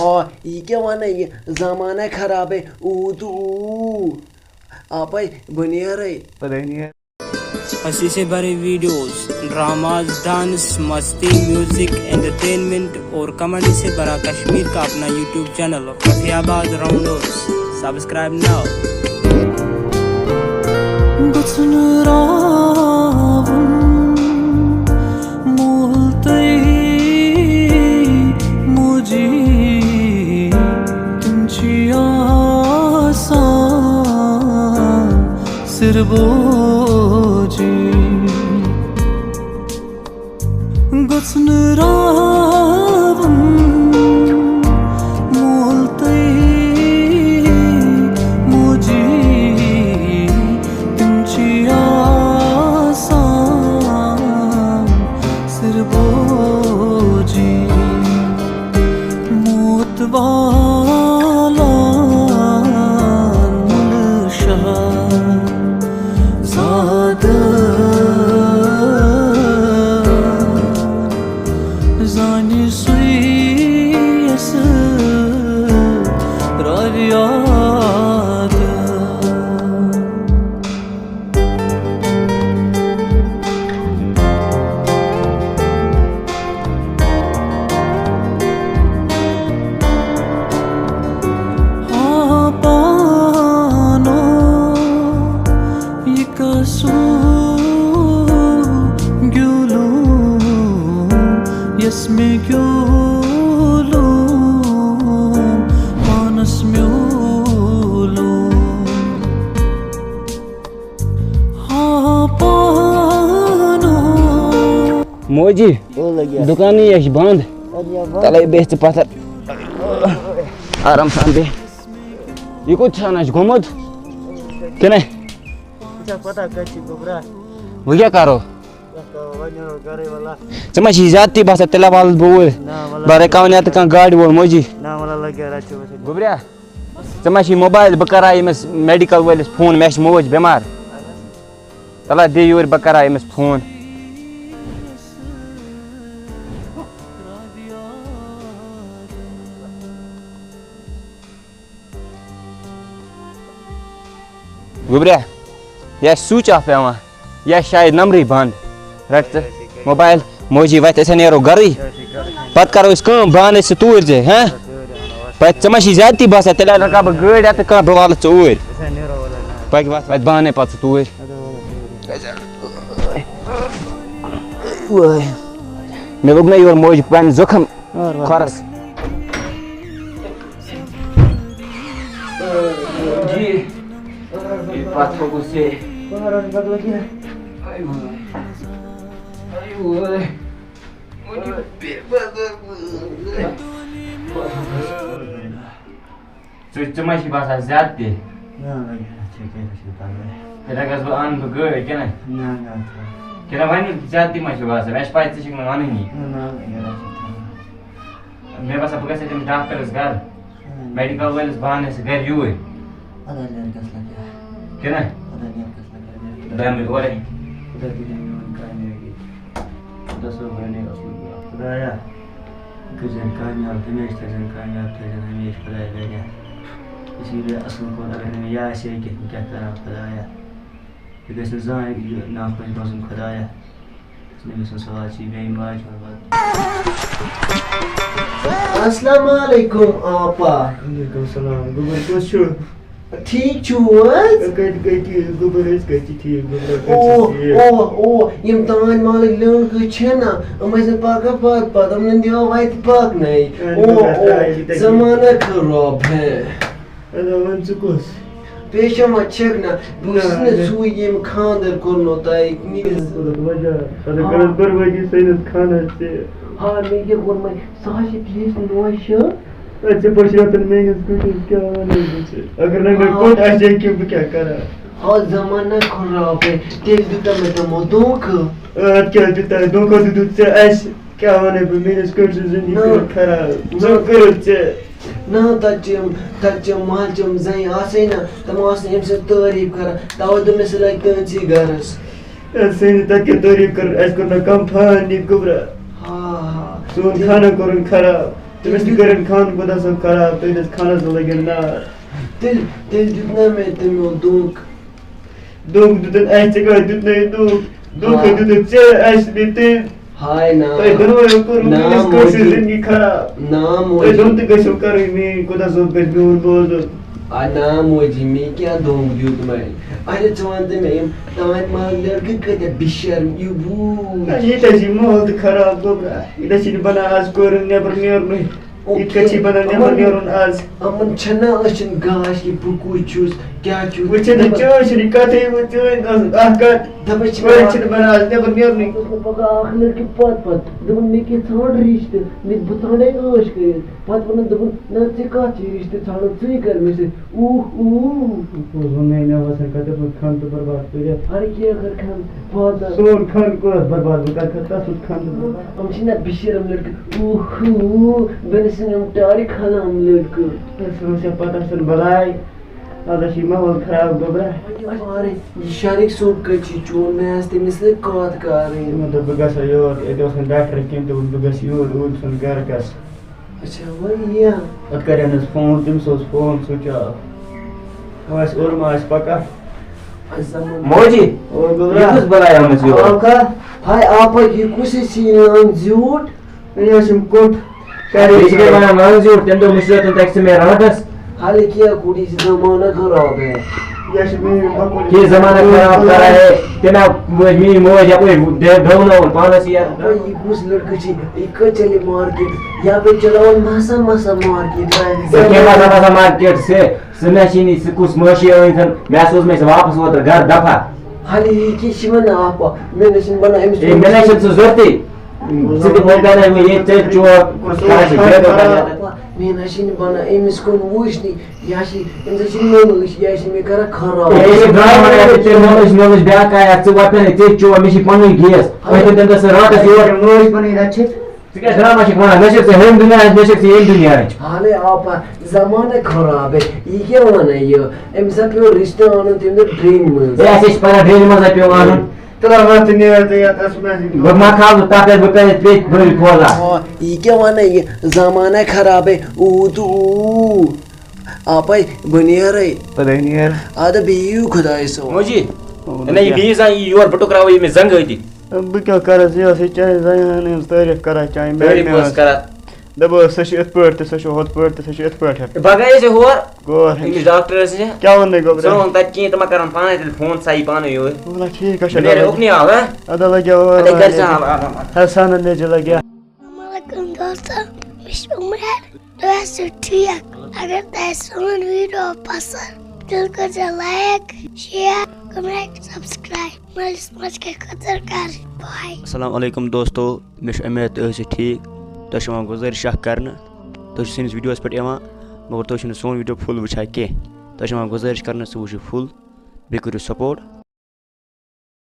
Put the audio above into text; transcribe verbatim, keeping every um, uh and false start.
آ، یہِ کیٛاہ وَنان، یہِ زمانہ خرابے، اوٗ تہٕ اوٗ۔ اَپَے بہٕ نیرَے۔ پَتہٕ نیرٕ۔ ہنسی سے بھرے ویڈیوز، ڈراماز، ڈانس، مستی، میوزک، انٹرٹینمنٹ اور کامیڈی سے بھرا کشمیر کا اپنا یوٹیوب چینل رفیع آباد راؤنڈرز۔ سبسکرائب ناؤ۔ گژھن راوُن مول تہٕ موجی، تِم چھِ آسان سِر بوجی۔ گژھن راوُن مول تہٕ موجی، تِم چھِ آسان سِر بوجی۔ موت والان مُلہٕ شاہ زادٕ زانہِ سُے یَس راوِ یاد۔ ہا پانو، یہِ قصوٗر گیوٗلوٗم، یَس مےٚ گیوٗلوٗم، پانَس میوٗلوٗم۔ ہا پانو۔ موجی، او لگیا۔ دُکانٕے یے چھُ بنٛد۔ اَدٕ یا بنٛد۔ تَلَے بیٚہہ ژٕ پَتھر۔ آرام سان بیٚہہ۔ یہِ کوٚت چھُ اَنان، چھُ گوٚمُت؟ کِنہٕ؟ ژےٚ چھا پتہ کَتہِ چھِ گوٚبرا؟ وۄنۍ کیٛاہ کَرو؟ یَتھ کَرو، وۄنۍ نیرو گَرَے وَلہ۔ ژےٚ ما چھِ زیادتی باسان؟ تیٚلہِ ہا والہٕ بہٕ اوٗرۍ۔ نہ، وَلہ۔ بہٕ رَٹہٕ کانٛہہ گوٚبرا، ژٕ ما چھِ موبایل، بہٕ کَرٕ ہا ییٚمِس میڈیکل وٲلِس فون، مےٚ چھِ موج بٮ۪مار۔ تَلہ دِ یوٗرۍ، بہٕ کَرٕ ہا أمِس فون۔ گوٚبریا، یہِ آسہِ سُچ آف پٮ۪وان، یہِ آسہِ شاید نمبرٕے بنٛد۔ رَٹ ژٕ موبایل، موجی وَتھِ، أسۍ ہا نیرو گَرٕے۔ پَتہٕ کَرو أسۍ کٲم، بہٕ اَنَے ژٕ توٗرۍ ژےٚ، ہہ؟ پَتہٕ ژےٚ ما چھی زیادتی باسان؟ تیٚلہِ رَٹہٕ بہٕ گٲڑۍ ہٮ۪تھ تہٕ کانٛہہ، بہٕ والہٕ ژٕ اوٗرۍ۔ پَکہِ وَتھ، وَتہِ بہٕ اَنَے پَتہٕ ژٕ توٗرۍ۔ وٲے۔ مےٚ لوٚگ نا یورٕ موج پنٕنۍ زُخم کھۄرس۔ جی، یہِ پتھ تھوٚو بہٕ سے۔ آے وٲے۔ آے وٲے۔ ژٕ، ژٕ ما چھِ باسان زیادٕ تہِ؟ نہ، نہ، یہِ چھِ کینٛہہ، چھِ پَرواے۔ تیٚلہِ گژھٕ بہٕ اَنہٕ بہٕ گٲڑۍ، کِنہٕ؟ نہ، نہ، تھاو۔ کِنہٕ وۄنۍ زیادٕ تہِ ما چھِ باسان؟ مےٚ چھِ پَے، ژٕ چھِکھ نہٕ وَنٲنی۔ نہ، نہ، یہِ چھِ تھاو۔ مےٚ باسان، بہٕ گژھٕ تٔمِس ڈاکٹرَس گَرٕ، اۭں۔ میڈیکل وٲلِس، بہٕ اَنہٕ سُہ گَرِ یوٗرۍ۔ اَدٕ حظ، نیرٕ گژھٕ لَگہِ۔ کِنہٕ؟ اَدٕ حظ، نیرٕ گژھٕ لَگہِ، نیرٕ۔ بہٕ اَنہٕ یہِ اورَے۔ خۄدا کٔرِنۍ میون کامیٲبی۔ خۄدا صٲب بَنٲیِن اَصٕل برونٛہہ۔ خۄدایا، کٔرۍزٮ۪ن کامیاب ہمیشہِ، تھٲیزٮ۪ن کامیاب، تھٲیزٮ۪ن ہمیشہِ خۄدایا گَرِ۔ اسی لیے اَصٕل پٲٹھۍ، اگر نہٕ مےٚ یہِ آسہِ ہے کینٛہہ، بہٕ کیٛاہ کَرٕ ہا خۄدایا؟ یہِ گژھِ نہٕ زانٛہہ یہِ ناخۄش روزُن خۄدایا۔ نبی سٕنٛز صلوات چھِ بیٚیہِ ماجہِ ہُنٛد وَتھ۔ السلام علیکم آپا۔ وعلیکم السلام۔ گوٚبُر کُس چھُ؟ ٹھیٖک چھِو حظ؟ کَتہِ، کَتہِ، گوٚبُر حظ، کَتہِ ٹھیٖک؟ گوٚبُر کَتہِ او، چھُ ٹھیٖک؟ او، او، یِم تانۍ مالٕکۍ لٔنٛڈ کٔژ چھِ نا، یِم ٲسۍ نہٕ پَکان پَتہٕ پَتہٕ، یِمَن دِوان وَتہِ پَکنَے۔ اَہَن او، حظ، او، آیہِ تہِ تَتہِ۔ زمانہ خراب ہے۔ اَدٕ وَن ژٕ کُس؟ پیشما چھَکھ نا، بہٕ چھُس نہ، نہ نہ۔ سُے ییٚمۍ خانٛدر کوٚرمُت تۄہہِ۔ اَدٕ کٔرٕس بربٲدی سٲنِس خانَس تہِ۔ ہا، مےٚ کیٛاہ کوٚرمَے؟ سُہ حظ چھِ تیٖژ نوش۔ اَدٕ ژےٚ پَشراتَن میٛٲنِس گُرِس کیٛاہ وَنَے بہٕ ژےٚ؟ اگر نہٕ مےٚ آ۔ کوٚت آسہِ ہے کینٛہہ، بہٕ کیٛاہ کَرٕ ہا؟ آ، زمانہ خراب ہے، تیٚلہِ دیُتا مےٚ تِمو دھوکہٕ۔ اَدٕ کیٛاہ دیُتا؟ دھوکہٕ دیُتُتھ ژےٚ اَسہِ؟ کیٛاہ وَنَے بہٕ، میٛٲنِس کٔٹۍ سٕنٛز زِندگی نہ۔ کٔرٕکھ خراب۔ نہ۔ ژٕ کٔرٕکھ ژےٚ۔ نہ، تَتہِ چھِ یِم، تَتہِ چھِ یِم محلہٕ چہِ یِم زَنہِ آسَے نہ، تِم آسہٕ نہٕ أمۍ سٕنٛز تعٲریٖف کَران۔ تَوَے دوٚپ مےٚ، سُہ لَگہِ تُہٕنٛدسٕے گَرَس۔ اے، سٲنۍ تَتہِ کیٛاہ تعٲریٖف کَرٕنۍ؟ اَسہِ کوٚر نہ کانٛہہ فان ییٚتہِ گوٚبرا۔ ہا، ہا۔ سون تہِ خانہ کوٚرُن خراب۔ تٔمِس تہِ کٔرِن خانہٕ خۄدا صٲب خراب، تُہٕنٛدِس خانَس تہِ لٔگِن نار۔ تیٚلہِ تیٚلہِ دیُت نہ مےٚ تٔمۍ یورٕ دھوکہٕ۔ دھوکہٕ دیُتُن اَسہِ، ژےٚ کَتہِ دیُتنَے دھوکہٕ؟ دھوکہٕ ہا۔ دیُتُن ژےٚ، اَسہِ بیٚیہِ تٔمۍ۔ ہاے نا۔ تۄہہِ دۄنوَے کوٚروٕ نا میٛٲنِس کٲشرِس موجی۔ زِندگی خراب۔ نا تۄہہِ موجی۔ دۄن تہِ گژھیو کَرٕنۍ میٛٲنۍ خۄدا صٲب گژھِ میون بوزُن۔ آ نا موجی، مےٚ کیٛاہ دھوکہٕ دیُت وۄنۍ؟ اَچھا ژٕ وَن تہٕ مےٚ، یِم تام مال لٔڑکہٕ کۭتیٛاہ بے شرم، یہِ بوٗز۔ ییٚتہِ حظ چھِ ماحول تہِ خراب گوٚبرا، ییٚتہِ حظ چھِنہٕ بَنان آز کورٮ۪ن نٮ۪بر نیرنُے۔ ییٚتہِ کَتہِ چھِ بَنان نٮ۪بر نیرُن آز؟ یِمَن چھَنہ أچھَن گاش کہِ بہٕ کُس چھُس، کیٛاہ چھُس۔ وۄنۍ چھِنہٕ چٲنۍ چھِنہٕ کَتھٕے، وۄنۍ چٲنۍ ٲس اَکھ کَتھ۔ دَپان چھِ کورٮ۪ن چھِنہٕ بَنان آز نٮ۪بر نیرنُے۔ اوس نہٕ پَکان اَکھ لٔڑکہٕ پَتہٕ پَتہٕ، دوٚپُن مےٚ کیٛاہ ژھانٛڈ رِشتہٕ، مےٚ بہٕ ژھانٛڈے عٲش کٔرِتھ۔ پَتہٕ ووٚنُن، دوٚپُن، نہ، ژےٚ کَتھ چھِ رِشتہٕ ژھانٛڈُن، ژٕے کَر مےٚ سۭتۍ۔ اوٗہ، اوٗہ۔ پوٚز ووٚن مےٚ، مےٚ باسان، کَتہِ اوس خان تہٕ برباد کٔرِتھ۔ اَرٕ کیٛاہ کَر خان، فادر۔ سون خان کوٚر اَتھ برباد، بہٕ کَتہِ کَرٕ تَس سُنٛد خان تہٕ برباد؟ یِم چھِنہ بِشرم لٔڑکہٕ۔ اوٗہ، اوٗہ، بہٕ نہٕ سٕنٛدۍ یِم ٹارِ کھلان لٔڑکہٕ۔ تۄہہِ چھُو ژےٚ پَتہ سُنٛد بَلاے، اَز چھِ یہِ ماحول خراب گوٚبرا۔ اَرے، یہِ شارِک صٲب کَتہِ چھِ چون؟ مےٚ آسہِ تٔمِس سۭتۍ کَتھ کَرٕنۍ۔ تِمو دوٚپ، بہٕ گژھٕ یور، ییٚتہِ اوس نہٕ ڈاکٹر کِہیٖنۍ، تہٕ بہٕ گژھٕ یور، اوٗرۍ سُنٛد گَرٕ گژھٕ۔ اچھا، وۄنۍ یہِ۔ پتہٕ کریٚنس فون، تٔمِس اوس فون switch off۔ وۄنۍ آسہِ اوٚرمہٕ آسہِ پکان۔ اچھا، وۄنۍ موجی، او گوٚبرا۔ یہِ کُس بلاے آمٕژ یور؟ آو کھا؟ ہاے آپا، یہِ کُس ہے سیٖن آمُت زیوٗٹھ؟ یہِ ٲسِم کوٚت؟ بیٚیہِ چھِ مےٚ وَنان نان زیوٗٹھ، تٔمۍ دوٚپ، مُشرٲتُن تَتہِ ژٕ مےٚ راتس۔ حالانکہِ یہِ کُڑی چھِ زمانہ خراب ہے۔ یہِ چھِ میٛٲنۍ مۄکُل۔ یہِ زمانہ خراب کران ہے، تٔمۍ آو میٛٲنۍ موج یَپٲرۍ ڈ-، ڈوٚونٲوٕن پانَس یَتھ۔ یہِ کُس لڑکہٕ چھِ؟ یہِ کَتہِ چَلہِ مارکیٹ؟ یَپٲرۍ چلاوان مَسا مَسا مارکیٹ۔ ژےٚ کیٛاہ مَسا مَسا مارکیٹ؟ ژٕ، ژٕ مےٚ چھِی نہٕ، ژٕ کُس مٲشی ٲنۍ تھَن؟ مےٚ سوز مےٚ ژٕ واپَس اوترٕ گَرٕ دَفعہ۔ حالہِ یہِ کیٛاہ چھِ وَنان اَپا؟ مےٚ نہ چھِنہٕ بَنان أمِس ہے، مےٚ نہ چھِنہٕ ژٕ ضوٚرتھٕے۔ ژٕ تہِ وۄنۍ کَرے وۄنۍ ییٚتہِ ژےٚ چوب، کَران چھِ بے بَکار۔ مےٚ نہ چھِنہٕ بَنان أمِس کُن وٕچھنٕے۔ یہِ ہا چھِ، أمِس ہا چھِ نٔلۍ، یہِ ہا چھِ مےٚ کَران خراب۔ ہے، یہِ چھِ ڈرٛاما، یہِ چھِ نٔلۍ، نٔلۍ بیٛاکھ آیہِ اَتھ، ژٕ وَتھ پٮ۪ٹھ، ژےٚ چوب، مےٚ چھِ پَنٕنۍ گیس۔ وۄنۍ کٔرۍ تٔمۍ دۄہ سُہ راتَس یور۔ مٲج پَنٕنۍ رَچھِتھ۔ ژٕ کیٛاہ ڈرٛاما چھِکھ وَنان؟ نہ چھَکھ ژٕ ہُمہِ دُنیاہٕچ، نہ چھَکھ ژٕ ییٚمہِ دُنیاہٕچ۔ حالے آپا، زمانہ خراب ہے۔ یہِ کیٛاہ وَنان یہِ؟ أمِس ہا پیوٚو رِشتہٕ اَنُن تَمہِ دۄہ ڈرٛینہِ منٛز۔ ہے، اَسہِ ہے چھِ پَتہ ڈرٛینہِ منٛز ہا پیوٚو اَنُن۔ تُل ہا وۄتھ تہٕ نیر تہٕ یَتھ ٲس مےٚ۔ بہٕ ما کھالہٕ تَتھ پٮ۪ٹھ، بہٕ پٮ۪مہٕ پیٚٹہِ بٔلۍ کھولان۔ آ، یہِ کیٛاہ وَنان یہِ؟ زمانہ خراب ہے۔ اوٗ تہٕ اوٗ۔ آپے، بہٕ نیرے۔ پَتہٕ نیر۔ اَدٕ بِہِو خۄدایَس حوالہٕ۔ موجی، او، نہ، یہِ کیٛاہ؟ بیٚیہِ زانٛہہ یی یور، بہٕ ٹُکراوٕ ییٚمِس زنٛگہٕ أتی۔ بہٕ کیٛاہ کَرَس، یہِ ٲس یہِ چانہِ زَنہِ ہٕنٛز تعٲریٖف کَران، چانہِ تعٲریٖف بیٚنہِ ٲس ہٕنٛز۔ کَران۔ دَپان ٲس، سۄ چھِ یِتھ پٲٹھۍ تہٕ سۄ چھِ ہُتھ پٲٹھۍ تہٕ سۄ چھِ یِتھ پٲٹھۍ۔ بہٕ گٔیَس یہِ ہور، گوٚو أمِس ڈاکٹرَس نِش۔ کیٛاہ ووٚن تۄہہِ گوٚبرا؟ ژٕ ووٚن تَتہِ کِہیٖنۍ، تِمَن کَرَن پانَے تیٚلہِ فون، سا یی پانَے یور۔ وَلہٕ ٹھیٖک حظ چھُ، بہٕ نیرٕ اَدٕ اُکنُے آو، ہہ؟ اَدٕ لَگہِ آو، اَدٕ گَرِ چھِ آو، آو، آو۔ حسانَن نِش لَگہِ۔ السلام علیکم دوستو، مےٚ چھُ عمران۔ تُہۍ ٲسِو ٹھیٖک۔ اگر تۄہہِ سون ویٖڈیو پسنٛد، تیٚلہِ کٔرۍزیو like، share، comment، subscribe۔ مٲلِس ماجہِ کہِ خٲطرٕ کر۔ Bye۔ السلام علیکم دوستو، مےٚ چھُ اُمید تُہۍ ٲسِو ٹھیٖک۔ تۄہہِ چھِ یِوان گُزٲرِش اکھ کرنہٕ، تُہۍ چھِو سٲنِس ویٖڈیوَس پٮ۪ٹھ یِوان، مگر تُہۍ چھِو نہٕ سون ویٖڈیو full وٕچھان کینٛہہ۔ تۄہہِ چھِ یِوان گُزٲرِش کرنہٕ، ژٕ وٕچھِو full، بیٚیہِ کٔرِو support۔